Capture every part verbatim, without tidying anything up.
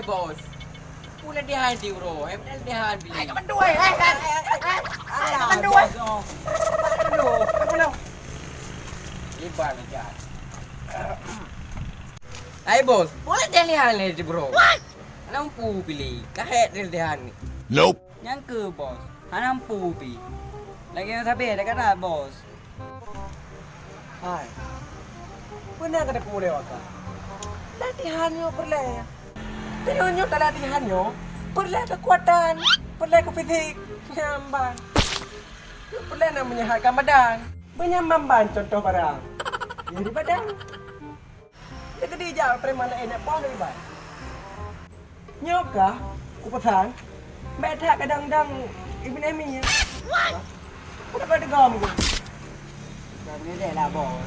Bos. Pula dihan di bro, eh, pula dihan beli. Hai, kapan dua, eh, eh, eh, eh, eh. Alah, kapan dua? Bos, oh. Kapan dua? Kapan dua? Iban aja. Hai, bos. Pula dihan di bro. What? Nampu beli, kahek dihan. Nope. Nyang keu, bos. Hana nampu pi. Lagi nyang sabe dak kata, bos. Hai. Peue na ka teupeue lé awak kah? Latihan nyoe peureulèe. Tanyoe nyoe talatihan nyoe peureulèe keukuatan, peureulèe keu fisik. Nyan ban. Nyoe peureulèe na meunyeuhatkan badan. Beunyan ban-ban contoh barang. Nyang di badan. Teukeudi jak preman laén nyak poh lé iban. Nyoe kah kupeusan, bèk that kadang-kadang Ibn Emi nyan. Udah pada gom ke? Dah boleh lah, bos.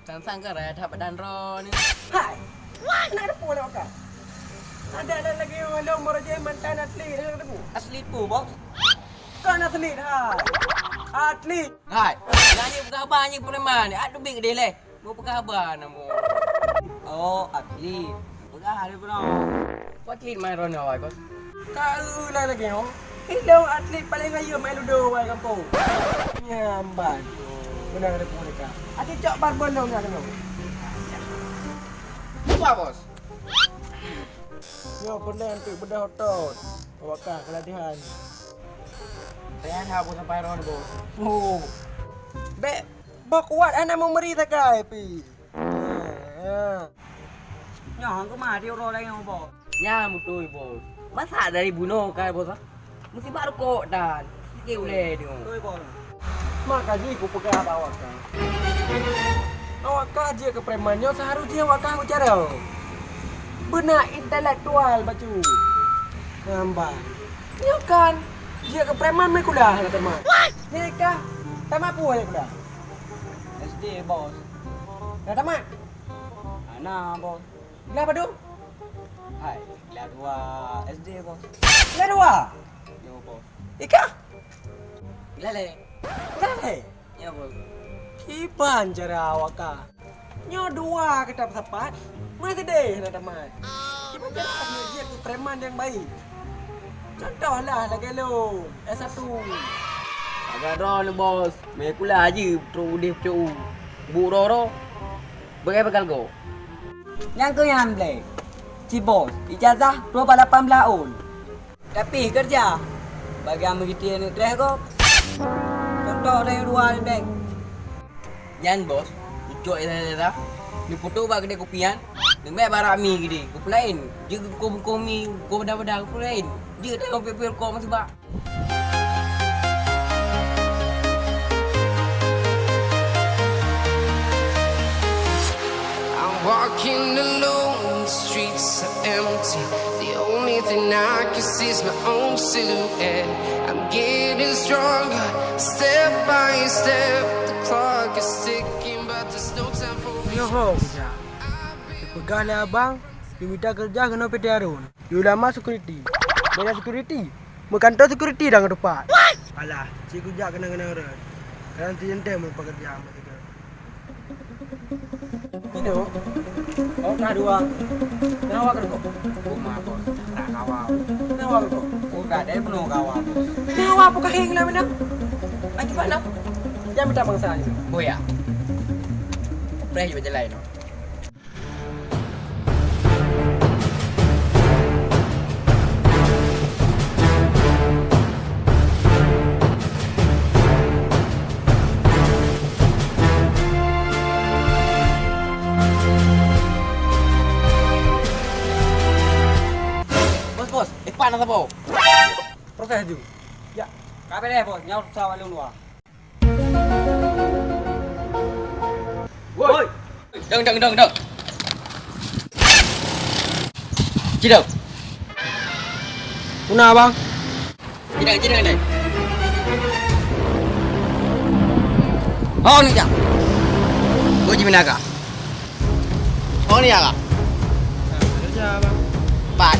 Sang-sang ka raya that badan droeneuh. Hai! Hana teupeue lé awak kah? Ada-ada lagèe lôn baroe jih mantan atlet, hana teupeue. Atlet peue, bos? Kon atlet, hai. Atlet. Hai, nyan peugah haba nyan preman, aduh bit deh leh. Mau peugah haba nama. Oh, atlet. Peugah hari pernah. Atlet main ronda awai, bos. Ka eu lah lagi, oh. Ilong atlet paling ayu main ludo awai kampung. Nyamban. Benar ada pun mereka. Atlet cok bar bolong nak kena. Apa, bos? Nyoe peureulèe untuk bedah otot. Awak kah kelatihan. Saya hana bos sampai ron, bos. Oh. Bek Bah kuat hana meumeri sagai pi. Ha, ha. Nyoe hang keumah di uroe laén, Bos. Nyan beutôi, Bos. Masa dari bunoe kai, Bos, ah? Meusibat rukok dan sikit ulèe nyoe. Beutôi, Bos. Maka jih kupeugah bak awak kah. Awak kah jeuet keu preman nyoe seuharus jih awak kah meucara. Beuna intelektual bacut. Ngamban. Nyoe kan jeuet keu preman meukulah hana tamat. Nyoe kah tamat peue nyoe kulah? S D, Bos. Dah tamat? Hana, Bos. Glah padum? Hai, glah dua S D, Bos. Glah dua? Yo, Bos. Ikah? Glah lhèe. Glah lhèe? Ya, Bos. Kiban cara awak kah? Nyoe dua kitab sapat, meusideh hana tamat. Kiban cara jeuet keu preman nyang baik. Contoh lah lagèe lôn, S satu. Agak droe lé, Bos. Meukulah jih trok udeh pucok u. Buk roro. Beugai bakal go. Nyang keu nyan lé. Ci Bos, ijazah dua bak lapan blah ôn. Tapi keureuja, bagi meugitie neutreh gob. Contoh dari luwa leubeh. Nyan, Bos, ucok ira-ira, neuputôh bak keudè kupi nyan, neubèe barak mi keudè, kupeulaén, jeuet keu bungkôh mi, bungkôh beda-beda, kupeulaén, jeuet dah piôh-piôh rukok meusiba. I'm walking alone, the streets are empty. The only thing I can see is my own silhouette. I'm getting stronger, step by step. The clock is ticking, but there's no time for me. Yoho, kujak. Peugah lé abang, dimita keureuja keunoe P T Harun. Di ulama security. Beda security. Meukantoe security dan ketupat. Alah, cit kujak keunan-keunan ureueng. Kadang teuntèe meupakeureuja meusigoe. Inoe, oh, ka dua. Kenapa kau? Rumah, Bos. Tak kawal. Kenapa kau? Oh, gak ada penuh kawal, Bos. Kenapa apa kau hing lah, mana? Lagi mana? Jangan minta bangsa ni. Boya. Preh juga jalan, no. Bos, bos, depan lah sapo. Proses tu. Ya. Kabe deh, bos, nyawa susah walau luar. Woi! Dang, dang, dang, dang. Cidong. Puna, Bang? Cidong, cidong, dang. Oh, ni, Cak. Gua ji binaga. Oh, ni, Cak. Kerja, Bang. Bat.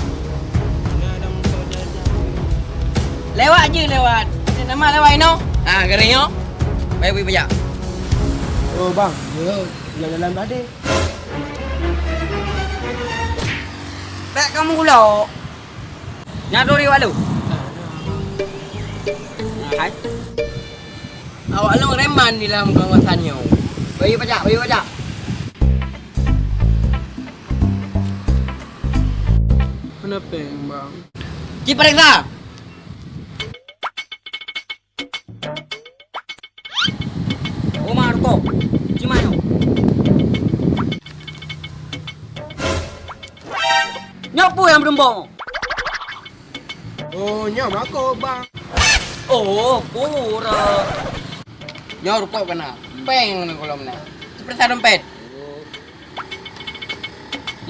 Lewat je, lewat. Nama lewat ino? Ah, kering yo. Baik, baik, baik. Oh, bang. Yo, jalan-jalan tadi. Bèk kamoe kulok. Nyan turi awak lôn. Nah, hai. Awak lôn reman di lam kawasan nyoe. Bayeue pajak, bayeue pajak. Kenapa, Bang? Ci pareksa. Oma rukok. Ci ma nyoe? Nyoe peue nyang meudumbong? Oh, nyoe mako, Bang. Oh, pura. Nyoe rukok kana. Péng ngon gohlom na. Ci pareksa dompet.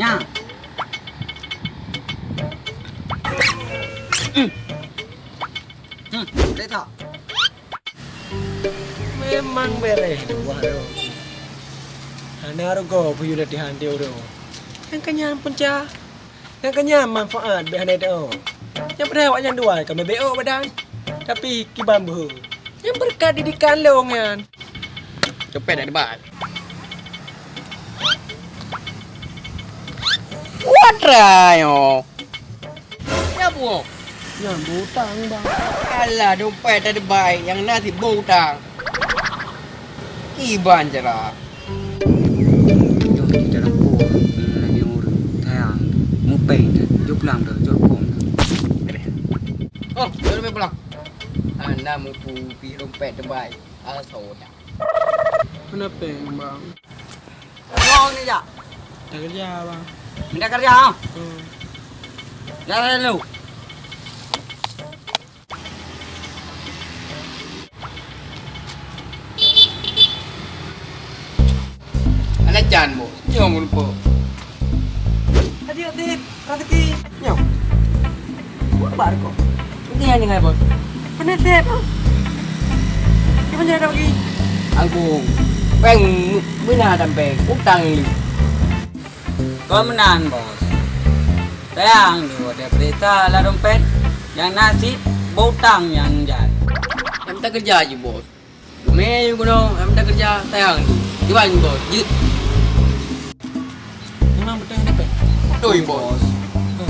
Nya. Hmm. Hmm, desa. Memang bereh dua tu. Hana rugoe peuyuh latihan ti uroe. Nyang keunyan punca. Nyang keunyan manfaat bèk hana teuôt. Nyang padahai awaknyan dua ka meubeuôt badan. Tapi kiban beuhe. Nyang beureukat didikan lôn nyan. Copet dak debat. What rayo? Nyan buoh. Nyan butang, Bang. Alah, dompet tadi baik, nyang na siboh utang. Kiban cara. Jom kita rempung, eh, di urut. Sayang, mupeng dah, jom pulang dah, jom kong dah. Oh, jom pulang. Anda mupu pi dompet terbaik. Asal dah. Kenapa, Bang? Bang ni jak. Tak kerja, Bang. Minta kerja, ha? Hmm. Jalan dulu. Ada can, Bu. Nyoe meulumpok. Tadi Atit, rezeki. Nyoe. Buat bar kok. Ini yang dengar, Bos. Peneset. Kita menjadi lagi. Aku peng bina dan peng utang ni. Kau menan, Bos. Sayang ni, ada berita lah dompet. Yang nasib butang yang jai. Yang tak kerja je, Bos. Mé gunong, am tak kerja, sayang tu. Kiban, Bos. Jeuet. Memang beutôi dapat. Beutôi, Bos.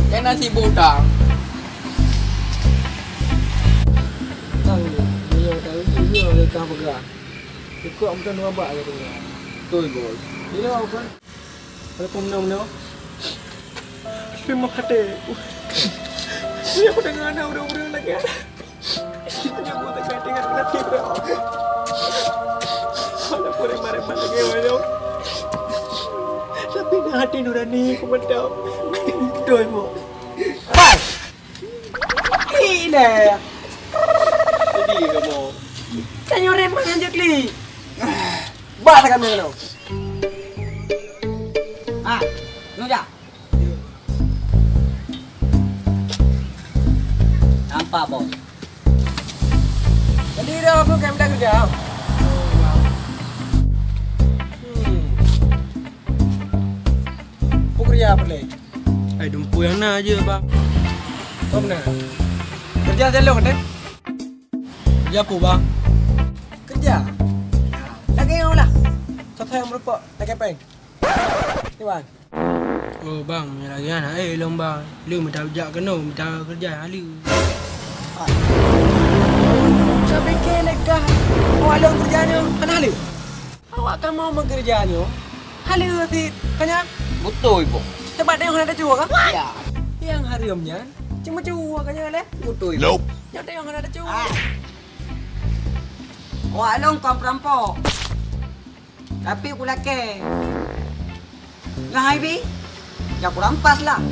Kan nasib butang. Tahu, dia tahu, dia boleh kah pegang. Ikut beutôi dua bak je tu. Beutôi, Bos. Dia apa? Walaupun menang-menang. Tapi mak kata, dia aku dengar anak orang-orang lagi. Hanya buat dekat dengan hati berapa. Walaupun remah-remah lagi, walau. Tapi dah hati nurani aku mantap. Betul, Bos. Bang! Gila! Jadi kamu. Tanya remah yang jekli. Bah, kami lo. Ah, nu dah. Nampak, Bos. Jadi dah apa kem dah kerja? Hmm. Pekerja apa leh? Ai dumpu yang na je, Bang. Kau benar. Kerja saya lo kata? Kerja apa, Bang? Kerja. Lagi yang lah. Satu yang merupok, lagi peng. Iwan. Oh, bang, meunyoe lagèe nyan, eh, lôn bang. Lôn mita jak keunoe, mita keureuja hana lé. Tapike lé kah awak lôn keureuja nyoe hana lé? Awak kamoe meukeureuja nyoe hana lé cit, ka nyan? Beutôi, Bos. Sabab tanyoe hana tacue, kan? Ya. Nyang hareuem nyan, cuma cue, ka nyan, lé? Beutôi, Bos. Nope. Nyoe tanyoe hana tacue. Ah. Awak lôn kon peurampok. Tapi kulakèe. Nyan hai bi, ya kurampas lah.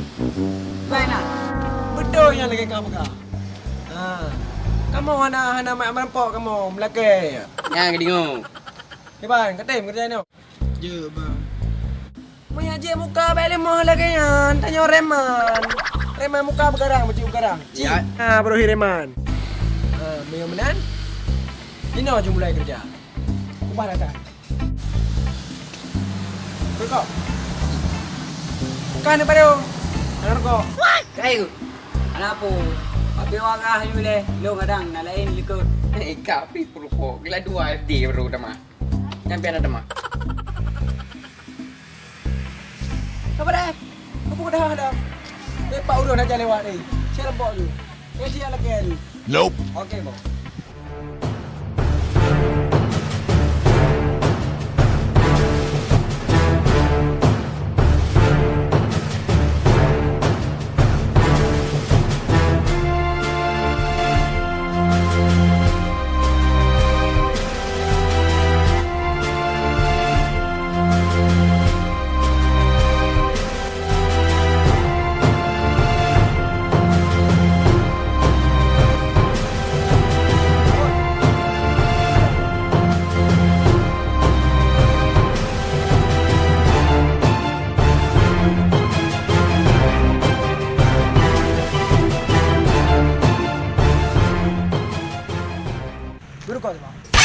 Baiklah. Beutôi nyang lagèe kah peugah. Ha. Kamoe hana, hana mat meurampok kamoe, meulakèe. Nyan geudeungoe. Iban, katem keureuja nyoe. Jeuet, Bang. Meunyo jeuet muka bèk leumoh lagèe nyan, tanyoe reman. Reman muka beugarang, beuciek beugarang. Cit. Ya. Ha, beurohi reman. Ha, meunyo meunan, jinoe jumulai keureuja. Ubah data. Rukok. Bukan daripada. Hana rukok. Kayu. Hana apa. Tapi wak kah nyoe lé, lôn kadang na laén likot. Eh, ka pi peuruko. Gila dua S D baru tamah. Nyan pian ada mah. Apa dah? Apa dah dah? Eh, Pak Urus hana lewat, eh. Saya rempok dulu. Eh, siap lagi ni. Nope. Okey, bos. Beureukat, Bang.